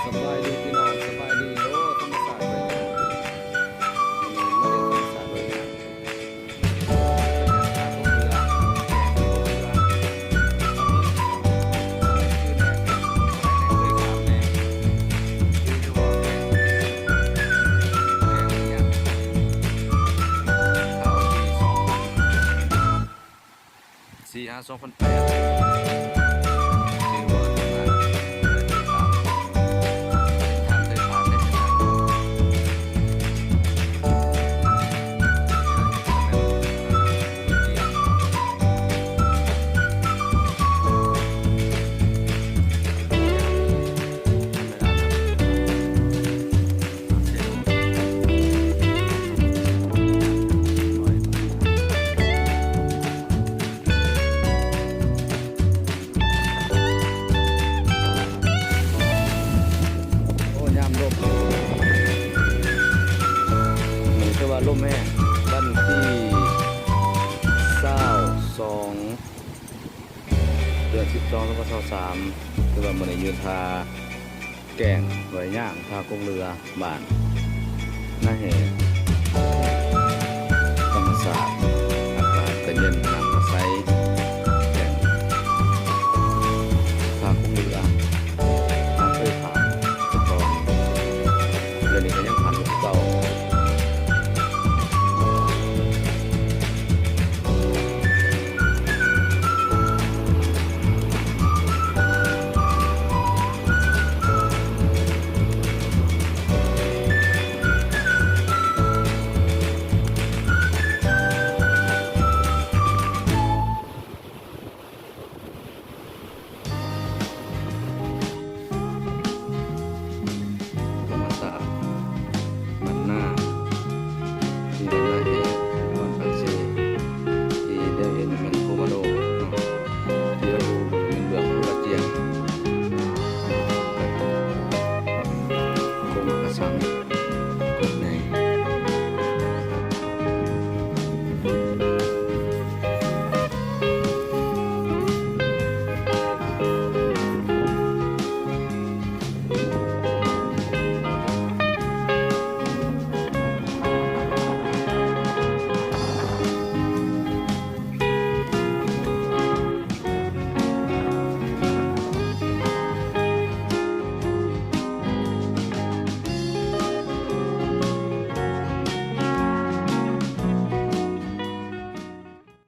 ສະບາຍດີພີ່ນ້ອງ ສະບາຍດີ. ໂອ້ ທຳມະຊາດເລີຍ ມາເຮັດທຳມະຊາດເລີຍ. ສີ່ຫ້າສອງພັນແປດ ຖືວ່າ ໂອ້ ຍາມລົມ ມື້ນີ້ຖືວ່າລົມແຮງ. ວັນທີຊາວສອງ ເດືອນສິບສອງ ສອງພັນຊາວສາມ ຖືວ່າມື້ນີ້ຢູ່ທ່າແກ້ງ ໄວ້ຍ່າງທ່າກົກເຮືອ ບ້ານນາແຮ ທຳມະຊາດ.